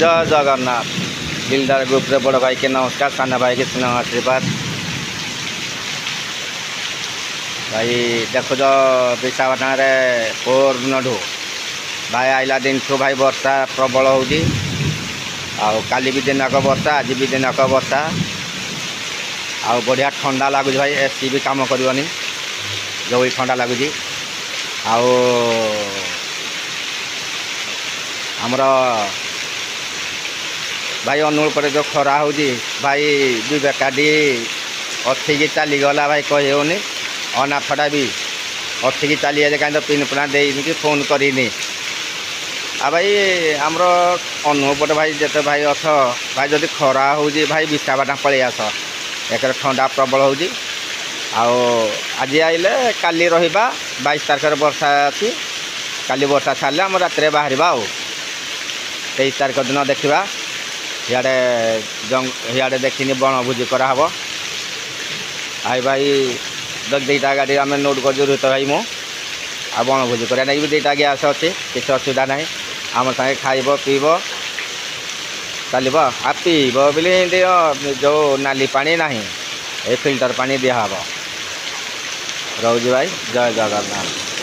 ଜୟ ଜଗନ୍ନାଥ। ଦିଲଦାର ଗ୍ରୁପରେ ବଡ଼ ଭାଇକେ ନମସ୍କାର, ସାନ ଭାଇକେ ସ୍ନେହ ଆଶୀର୍ବାଦ। ଭାଇ ଦେଖୁଛ, ବିଶାଖାପାଟଣାରେ ପରଦିନଠୁ ଭାଇ ଆଇଲା ଦିନଠୁ ଭାଇ ବର୍ଷା ପ୍ରବଳ ହେଉଛି। ଆଉ କାଲି ବି ଦିନକ ବର୍ଷା, ଆଜି ବି ଦିନକ ବର୍ଷା। ଆଉ ବଢ଼ିଆ ଥଣ୍ଡା ଲାଗୁଛି ଭାଇ, ଏସି ବି କାମ କରିବନି ଯେଉଁ ଥଣ୍ଡା ଲାଗୁଛି। ଆଉ ଆମର ଭାଇ ଅନୁଗୁଳ ପରେ ଯେଉଁ ଖରା ହେଉଛି ଭାଇ, ବିବେକାଟି ଅଥିକି ଚାଲିଗଲା ଭାଇ, କହି ହେଉନି। ଅନାଥଟା ବି ଅଥିକି ଚାଲିଯାଇଛି, କାହିଁ ତ ପିନ୍ ପୁଣା ଦେଇନି କି ଫୋନ୍ କରିନି। ଆଉ ଭାଇ ଆମର ଅନୁଗୁଳ ପଟେ ଭାଇ ଯେତେ ଭାଇ ଅଛ ଭାଇ, ଯଦି ଖରା ହେଉଛି ଭାଇ ବିଶାଖାପାଟଣା ପଳେଇ ଆସ। ଏକରେ ଥଣ୍ଡା ପ୍ରବଳ ହେଉଛି। ଆଉ ଆଜି ଆଇଲେ କାଲି ରହିବା। 22 ତାରିଖରେ ବର୍ଷା ଅଛି, କାଲି ବର୍ଷା ଛାଡ଼ିଲେ ଆମ ରାତିରେ ବାହାରିବା। ଆଉ 23 ତାରିଖ ଦିନ ଦେଖିବା ଇଆଡ଼େ ଇଆଡ଼େ ଦେଖିନି ବଣଭୋଜି କରାହେବ। I ଭାଇ ଦୁଇଟା ଗାଡ଼ି ଆମେ ନୋଟ୍ କରିଛୁ, ରୋହିତ ଭାଇ ମୁଁ। ଆଉ ବଣଭୋଜି କରିବା ନେଇକି ବି ଦୁଇଟା ଗ୍ୟାସ୍ ଅଛି, କିଛି ଅସୁବିଧା ନାହିଁ। ଆମ ସାଙ୍ଗେ ଖାଇବ ପିଇବ ଚାଲିବ। ଆଉ ପିଇବ ବୋଲି ଏମିତି ଯେଉଁ ନାଲି ପାଣି ନାହିଁ, ଏ ଫିଲ୍ଟର ପାଣି ଦିଆହେବ। ରହୁଛି ଭାଇ, ଜୟ ଜଗନ୍ନାଥ।